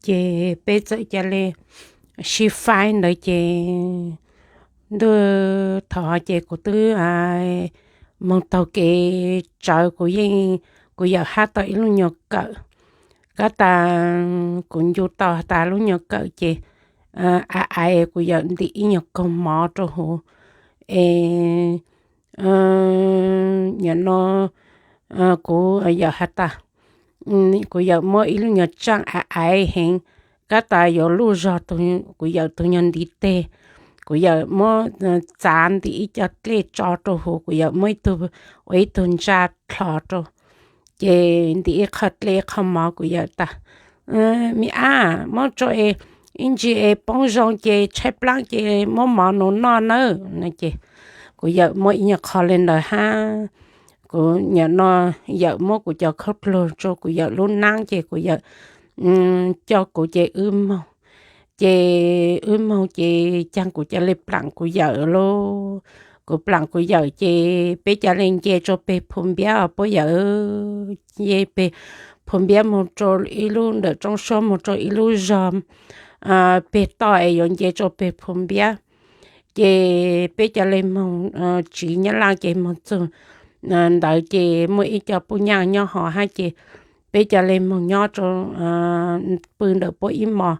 Ces peb txawm ca le sib faib ntawd ces ntuj thov ces kuv twb moog taug kev tsawv, kuv yeej, kuv yawm hab tau ib lub nyuag kawm. Kab tas kuv ncu tau tas lub nyuag kawm ces a, a, kuv yawm ntim ib nyuag kaug mov rau huv es nim no kuv yawm has tas, kuv yawm muab ib lub nyuag tsaaj a, a, heev, kab tas yuav luj zog kuv yawm tug nyuag ntiv teg. Kuv yawm muab txav ntim ib co dlej tso rau huv, kuv yawm muab ib tug, ua ib tug ntsa dlho rau, ces ntim ib qho dlej ib qho mov. Kuv yawm tas, me ab, muab tso es ib ntsis es poob zoo ces tshaib plaab ces muab mov nuav noj nawb no ces kuv yawm muab ib nyuag qho le ntawd hab. Kuv nim no yawm muab kuv cov khaub dluag rua kuv yawm lub naab ces kuv yawm coj kuv ces wb moog. Ces wb moog ces caag kuv ca le plaam kuv yawm lauj. Kuv plaam kuv yawm ces peb ca le nce rua peg Phu Npiab os puab yawm. Nce peg Phu Npiab moog rua ib lub ntawm roob suab moog rua ib lub zog peg toj es yuav nce rua peg Phu Npiab. Ces peb ca le moog tsiv Nyab Laaj ces moog txug ntawd ces muaj ib co puj nyaaj nyob hov hab ces peb ca le moog nyob rua, pw ntawm puab ib mos.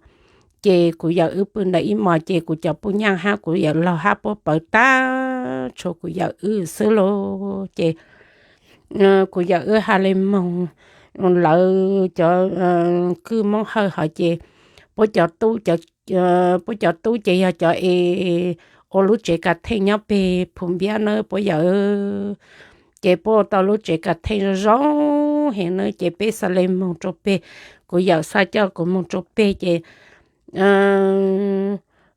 Ces kuv yawm wb pw ntawm ib mos ces kuv cov puj nyaaj hab kuv yawm laug hab puab pawv tag, tshuav kuv yawm wb xwb lauj. Ces kuv yawm wb has le moog, lawv cov kwj Moob Hawj hov ces puab cov tub, puab cov tub ces yog cov es ua lub tsev kav theej nyob peg Phu Npiab nawb puab yawm. Ces puab ua tau lub tsev kav theej zoo zoo heev na ces peb xaav le moog rua peg, kuv yawm xaav coj kuv moog rua peg ces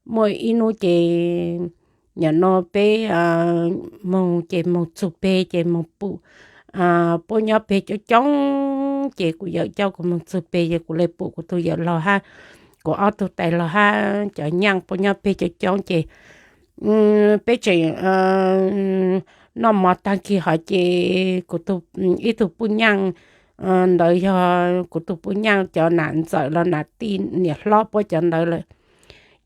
muaj ib nub ces nim no peb moog ces moog txug peg ces moog pum puab nyob peg coob coob ces kuv yawm coj kuv moog txug peg ces kuv le pum kuv tug yawm laug hab kuv ob tug tais laug hab cov nyaaj puab nyob peg coob coob ces peb tseem noj mov taag kis hov ces kuv ib tug puj nyaaj ntawd yog kuv tug puj nyaaj cov nam ntxawm los nam tij niam hlob puab cov ntawd lawm.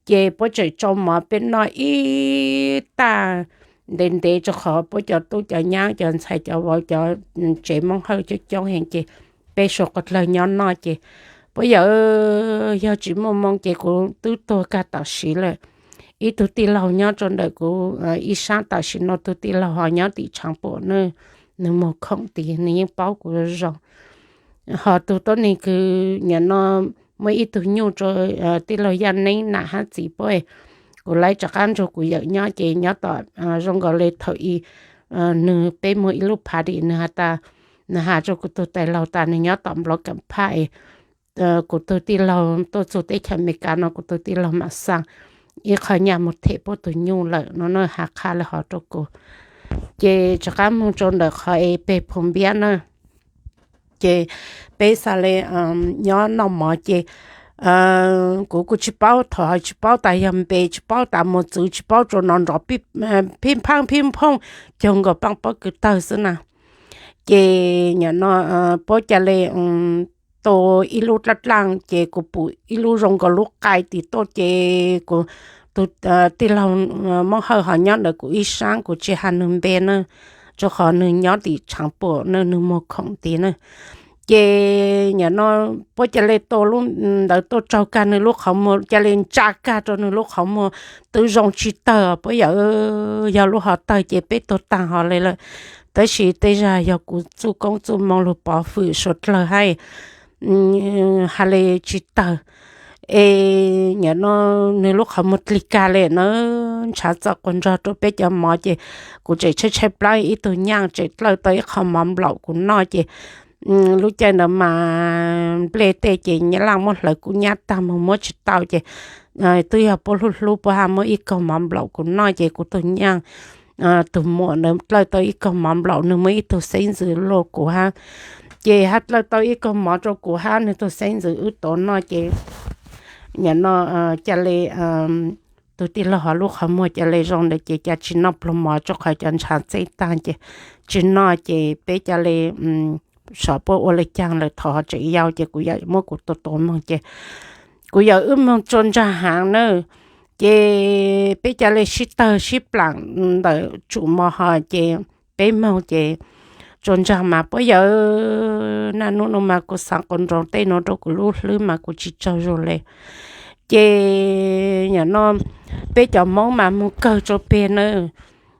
Ces puab tseem tsau mov peb noj ib tag ntev ntev rua qhov puab cov tub cov nyaab cov ntxhais cov vauv cov tsev Moob Hawj coob coob heev ces peb suav quas dlawg nyob noj ces puab yawm, yog tsis muaj moo ces kuv twb tuag kag tam sim lawm. Ib tug tij laug nyob rua ntawm kuv ib saab tam sim no, tug tij laug ho nyob tim Tshaav Puam na, nwg moog khoom tid nwg yeej paub kuv zoo. Ho tug tuab neeg kws nim no muaj ib tug nyuj rua tij laug Yaj Neeb nam hab txiv puab, kuv laiv rov qaab nrug kuv yawm nyob ces nyob tom zoo nkaus le thaum i nwg peb muag ib lub party nwg has tas, nwg has rua kuv tug tais laug tas nwg nyob tom nplov kaam phaj es kuv tug tij laug tuaj txug teb chaws Amelikas no kuv tug tij laug maam xaa ib qho nyaj moog them puab tug nyuj lawm no na, has qha le hov rua kuv. Ces rov qaab moog rua ntawm qhov es peg Phu Npiab na. Ces peb xaav le nyob noj mov ces kuv kuj tsis paub, thaum tsis paub tas yog npe, tsis paub tas mus txwv, tsis paub rua no nrov phij phaaj phij phooj caug nkaus paaj pob kws tawg xwb na. Ces nim no puab ca le tua ib lub dlaaj dlaaj ces kuv pum ib lub zoo nkaus lub qai tim tuaj ces kuv tug tij laug Moob Hawj ho nyob ntawm kuv ib saab, kuv tsis has nwg npe na, rua qhov nwg nyob tim Tshaav Puam na, nwg muag khoom tid na. Ces nim no puab ca le tua lub ntawd tuaj tsaug kag nwg lub qhov muag, ca le ntsa kag rua nwg lub qhov muag, twb zoo tsis tawg puab yawm, yog lub hov tawg ces peb tuag taag hov le lawm. Tab sis tej zag yog kuv txuj koob txuj moo lug pov fwm suav dlawg hab, has le tsis tawg. Es nim no nwg lub qhov muag dlig kag le na, ntshav txom quas nrog rua peb cov mov ces kuv tseem tshaib tshaib plab, ib tug nyaaj tseem dlawj tau ib qho mov nplaum kuv noj ces lub caij ntawd mas nplej tej ces nyab laj muab hlawv kub nyab taag moog muab tsis tau ces twb yog puab hlub hlub puab hab muab ib kaug mov nplaum kuv noj ces kuv tug nyaaj tug muam ntawd dlawj tau ib kaug mov nplaum, nwg muaj ib tug xeeb ntxwv luaj kuv hab, ces hab dlawj tau ib kaug mov rua kuv hab nwg tug xeeb ntxwv wb tuav noj ces nim no ca le tug tij laug hov lub qhov muag ca le zoo ntawd ces ca tsis noj pluag mov rua qhov cov ntshav txeeb taag ces tsis noj ces peb ca le xyov puab ua le caag lawm, thaum ho tseem yau ces kuv yawm muab kuv tua tua moog ces kuv yawm wb moog tsua ntsag haav na. Ces peb ca le sib tawg sib plaam ntawm tsum mo ho ces peb moog ces tsua ntsag mas puab yawm, naj nub nuav mas kuv xaav quas nroos tej nuav rua kuv lub hlwb mas kuv tsi tsaug zug le. Ces nyam no peb cov Moob mas moog kawg tsua peg na,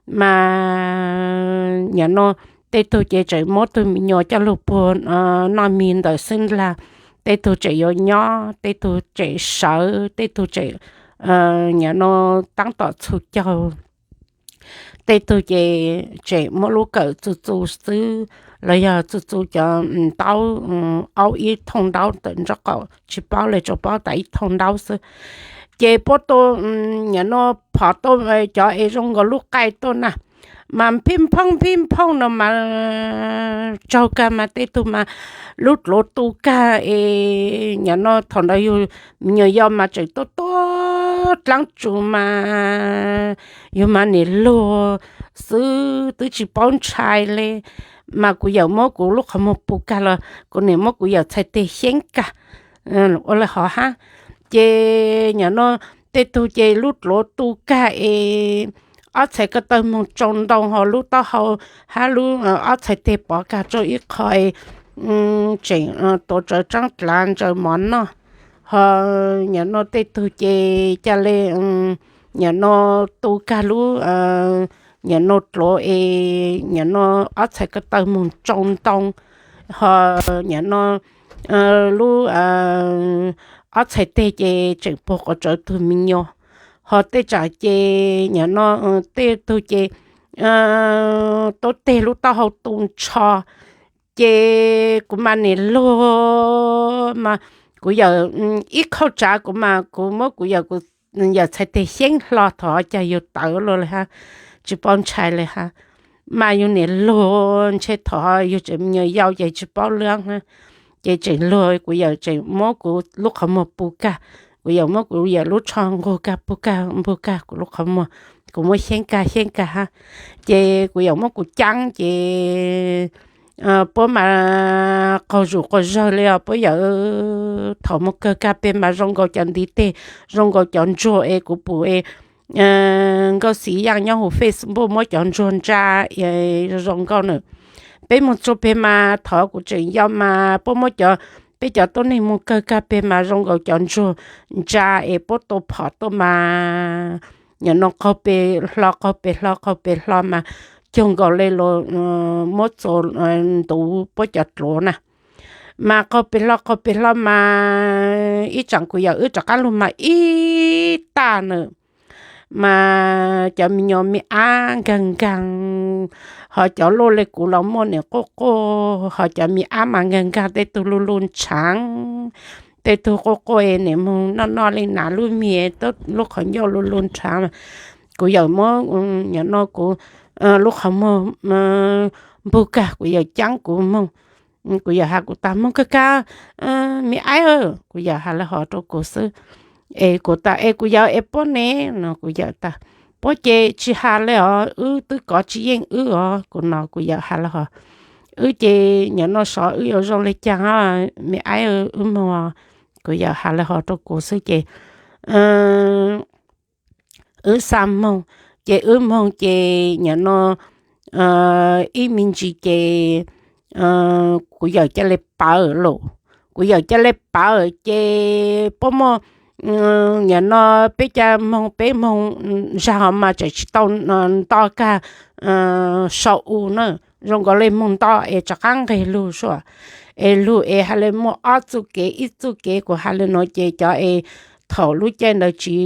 mas nyam no tej tug ces tseem muab tug me nyuam coj lug puag noj mis ntawm xwb ntag, tej tug tseem yuav nyob, tej tug tseem sawv, tej tug tseem nyam no taab tom txhus caug, tej tug ces tseem muab lub kawm txu txu xwb, los yog txu txu cov ntaub, aub ib thooj ntaub tawm nraub qaum, tsi paub le, tsuas paub tas ib thooj ntaub xwb. Ces puab tua, nyam no phom tuaj cov es zoo nkaus lub qaij tuaj na, mas phij phooj phij phooj no mas tsaug kag mas tej tug mas lub dluav tu kag es nyam no thaum ntawd yug me nyuam yau mas tseem tuaj tuaj dlaab tsuas mas yug mas niam luag xwb twb tsi paub ntshai le, mas kuv yawm muab kuv lub qhov muag pus kag los kuv niam muab kuv yawm txhais teg xyeeb kag ua le hov hab. Ces nyam no tej tug ces lub dluav tu kag es ob txhais ko taw moog tsau ntoo ho lub taub hau hab lub ob txhais teg pov kag tsua ib qho es tseem tuav tsawv tsaab dlav ntsaws mov noj. Ho nyam no tej tug ces ca le nyam no tu kag lub nyam no dluav es nyam no ob txhais ko taw moog tsau ntoo, ho nyam no lub ob txhais teg ces tseem puag quas tsawv tug me nyuam. Ho tej tsam ces nyam no tej tug ces tuab teg lub taub hau tu ntsho, ces kuv mas niam luag mas kuv yawm ib khauj tsav kuv mas kuv muab kuv yawm, kuv yawm txhais teg xyeeb hlo thaum caag yug tawv luaj le hab, tsi paub ntshai le hab. Mas yug niam luag ntshe thaum yug tseem me nyuam yau ces tsi paub lab hab, ces tseem luag kuv yawm tseem muab kuv lub qhov muag pus kag, kuv yawm muab kuv yawm lub tsho nqug kag pug kag npug kag kuv lub qhov muag, kuv muab xyeeb kag xyeeb kag hab. Ces kuv yawm muab kuv caab ces puab mas qaug zug quas zawg le os puab yawm. Thaum moog kawg kag peg mas zoo nkaus cov ntiv teg, zoo nkaus cov ntsuag es kuv pum es Nkauj Xiv Yaaj nyob huv Facebook muab cov ntsuag ntsa zoo nkauj na. Peb moog tsua peg mas thaum kuv tseem yau mas puab muab cov, peb cov tuab neeg moog kawg kag peg mas zoo nkaus cov ntsuag ntsa es puab tua phom tuaj mas nyam no qaug peg hlo qaug peg hlo qaug peg hlo mas cuag nkaus le luas muab txuas ntuv puab cov dluav na. Mas qaug peg hlo qaug peg hlo mas ib tsaam kuv yawm wb rov qaab lug mas ib tag na, mas cov me nyuam me ab nkaag nkaag, ho cov luaj le kuv los muaj nim quaj quaj, ho cov me ab mas nkaag nkaag, tej tug lu lu nrhaav, tej tug quaj quaj es nim moog noj noj le nav lub miag, lub qhov ncauj lu lu nrhaav. Kuv yawm muab nyam no kuv lub qhov muag npug kag, kuv yawm caab kuv moog, kuv yawm has kuv tas moog kawg kag, me ab, kuv yawm has le hov rua kuv xwb. Es kuv tas es kuv yawm es puab ne no kuv yawm tas puab ces tsi has le os, wb twb kov tsi yeej wb os, kuv no kuv yawm has le hov. Wb ces nyam no sov wb yuav zoo le caag, me ab, wb moog, kuv yawm has le hov rua kuv xwb ces wb xa moog, ces wb moog ces nyam no ib me ntsis ces kuv yawm ca le pawv lawm, kuv yawm ca le pawv ces puab muaj nyam no peb ca moog peb moog zag hov mas tseem tsi tau nto kag sau u na, zoo nkaus le moog nto es rov qaab nqeg lug sua, es lug es has le muaj ob txuj kev, ib txuj kev kuv has le nuav ces cov es thaum lub caij ntawd tsi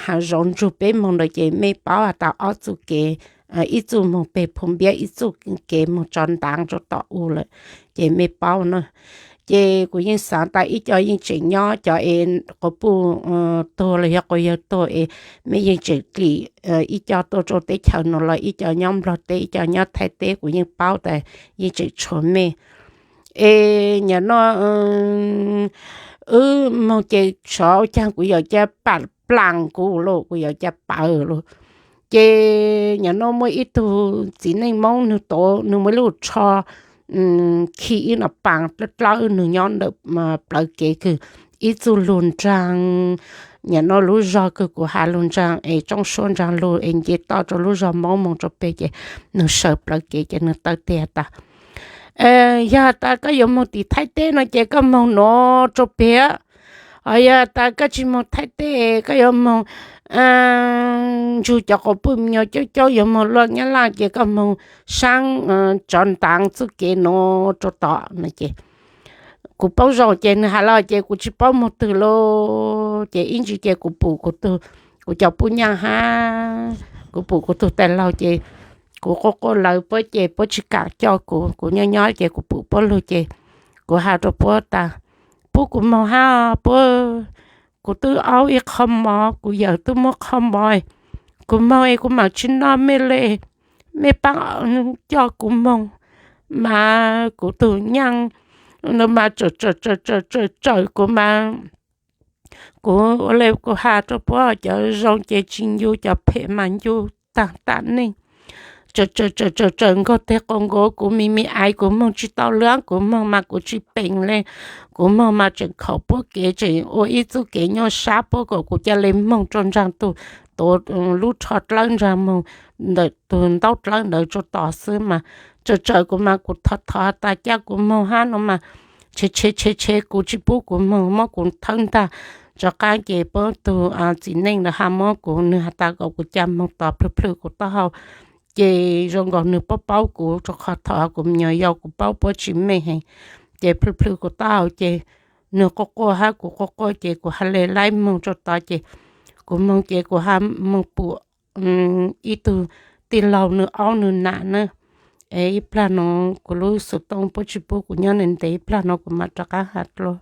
has zov ntsug peb moog ntawd ces mej paub has tas ob txuj kev, ib txuj moog peg Phu Npiab, ib txuj kev moog tso ntaav rua tom u lawm, ces mej paub na. Ces kuv yeej xaav tas ib co yeej tseem nyob, cov es quas puj tuag los yog quas yawg tuag es mej yeej tseem dlim ib co tuaj rua teb chaws no los ib co nyob Nplog teb, ib co nyob Thaib teb, kuv yeej paub tas yeej tseem tshuav mej. Es nyam no wb moog ces sov ua caag kuv yawm ca pam plaam kuv lawm, kuv yawm ca pawv lawm. Ces nyam no muaj ib tug txiv neej Moob nwg tuav nwg muaj ib lub tsho khi ib no paas dlawb dlawb nws nyob ntawm plawv kev kws ib txuj lug nraag, nyam no lub zog kws kuv has lug nraag es tsoob suab nraag lug es nce toj rua lub zog Moob moog rua peg ces nws sawv plawv kev ces nws taw tes tas, yog tas koj yuav moog tim Thaib teb no ces koj moog nuav rua peg, ho yog tas koj tsi moog Thaib teb koj yuav moog ntsug cov quas puj me nyuam caub caub yuav moog luaj Nyab Laj ces koj moog saab tsov ntaav txuj kev nuav rua tom no ces kuv paub zoo ces nws has los ces kuv tsi paub moog twg lawm ces ib ntsis ces kuv pum kuv tug, kuv cov puj nyaaj hab kuv pum kuv tug tais laug ces kuv quaj quaj lawv puab ces puab tsi kam coj kuv, kuv nyob nyob ces kuv pum puab lug ces kuv has rua puab tas, pub kuv moog hab puab, kuv twb aub ib qho mov, kuv yawm twb muab qho mov, kuv moog es kuv mam tsi noj mej le, mej paab coj kuv moog, mas kuv tug nyaaj no mas tsawm tsawm tsawm tsawm tsawm kuv mas, kuv ua le kuv has rua puab cov zoo ces tsi ncu, cov phem mas ncu taag tam neej. Tsawm tsawm tsawm tsawm tsawm nkaug teg quas nkaus kuv mi mi aiv, kuv moog tsi tau lwm, kuv moog mas kuv tsi peem le, kuv moog mas tseem khaum puab kev tseem ua ib txuj kev nyuaj sab puab kom kuv ca le moog rua nraag tug, tuav lub rho dlawb nraag moog ntawm tug ntaub dlawb ntawd rua tom xwb mas, tsawm tsawm kuv mas kuv thov thov tas ca kuv moog hab no mas, tshev tshev tshev tshev kuv tsi pub kuv moog, muab kuv thawb ntag. Rov qaab ces puab tug txiv neej ntawd has muab kuv, nws has tas kom kuv ca moog tos plhws plhws kuv taub hau. Ces zoo nkaus nws paub paub kuv rua qhov thov kuv me nyuam yaus kuv paub puab tsi mej heev. Ces plhws plhws kuv taub hau ces nws quaj quaj hab kuv quaj quaj ces kuv ha le laib moog rua tod ces kuv moog ces kuv ha moog pum ib tug tij laug nws aub nws nam na. Es ib plag no kuv lub xov tooj puab tsi pub kuv nyob ntev ntev, ib plag no kuv mam rov qaab has dlua.